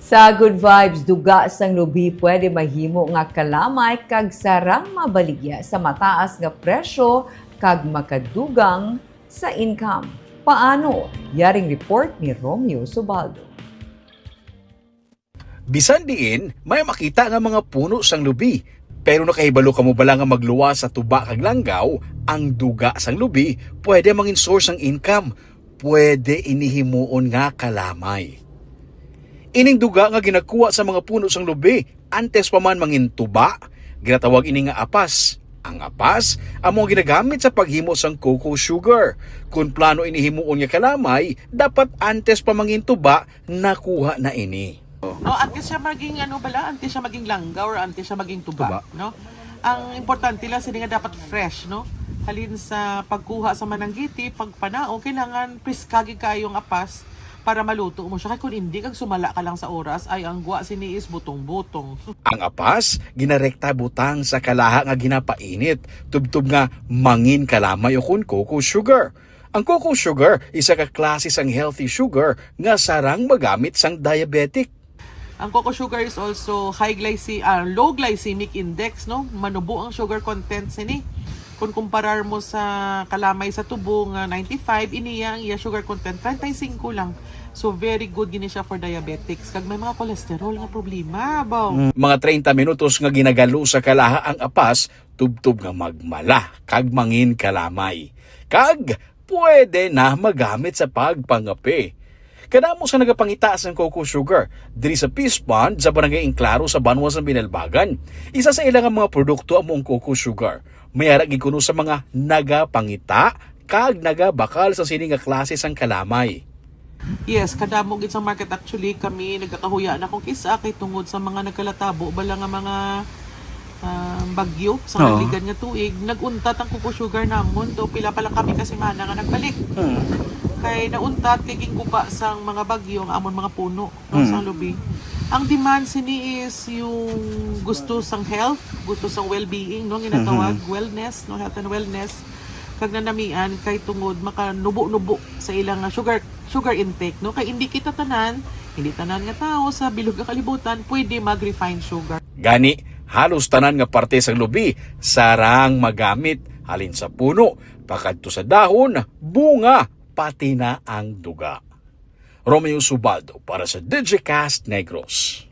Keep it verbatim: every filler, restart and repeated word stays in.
Sa Good Vibes, duga sang lubi pwede mahimo nga kalamay kag sarang mabaligya sa mataas nga presyo kag makadugang sa income. Paano? Yaring report ni Romeo Subaldo. Bisan diin, may makita nga mga puno sang lubi. Pero nakahibalo kamo bala nga magluwas sa tuba kag langgaw? Ang duga sang lubi pwede mangin source sang income. Pwede ini himuon nga kalamay. Ining duga nga ginakuha sa mga puno sang lubi, antes pa man mangin tuba, ginatawag ini nga apas. Ang apas amo ang ginagamit sa paghimo sang cocoa sugar. Kung plano ini himuon nga kalamay, dapat antes pa mangin tuba, nakuha na ini. No, antes siya maging ano bala, antes siya maging langgaw or antes siya maging tuba, Tuba. No? Ang importante lang sini nga dapat fresh, no? Halin sa pagkuha sa mananggiti, pagpanao, kailangan priska gid kaayo ang apas para maluto mo siya. Kay kung hindi, kag sumala ka lang sa oras, ay ang gwa sini is butong-butong. Ang apas ginarekta butang sa kalaha nga ginapainit, tubtob nga mangin kalamay o kon cocoa sugar. Ang cocoa sugar isa ka klase sang healthy sugar nga sarang magamit sang diabetic. Ang cocoa sugar is also high glyce ah, low glycemic index, no? Manubo ang sugar content sini. Kung kumparar mo sa kalamay sa tubo nga ninety-five, iniya ang iya sugar content treinta y cinco lang. So very good gini siya for diabetics. Kag may mga cholesterol nga problema, baw. Mga treinta minutos nga ginagalo sa kalaha ang apas, tubtob nga magmala kag mangin kalamay. Kag pwede na magamit sa pagpangape. Kadamo sa nagapangita sang cocoa sugar diri sa Peace Pond sa Barangay Inclaro sa Banwa sa Binalbagan. Isa sa ila nga mga produkto amo ang cocoa sugar. May ara gid kuno sa mga nagapangita kag nagabakal sa sini nga klase sang kalamay. Yes, kadamo gid sa market actually. Kami nagakahuya na kung kisa kay tungod sa mga nagkalatabo bala nga mga ah, bagyo sa Oo. Nagligan nga tuig, nag-untat ang cocoa sugar namon. Do pila pa lang kami ka semana nga nagbalik. Hmm. Kay nauntat kay ginguba sang mga bagyo ang amon mga puno, no, Hmm. sang lubi. Ang demand sini is yung gusto sang health, gusto sang well-being, no, ginatawag wellness, no, health and wellness. Kag nanamian kay tungod makanubo-nubo sa ilang ah, sugar sugar intake, no? Kay hindi kita tanan, hindi tanan nga tawo sa bilog nga kalibutan pwede mag-refined sugar. Gani, halos tanan nga parte sang lubi sarang magamit, halin sa puno, pakadto sa dahon, bunga, pati na ang duga. Romeo Subaldo para sa Digicast Negros.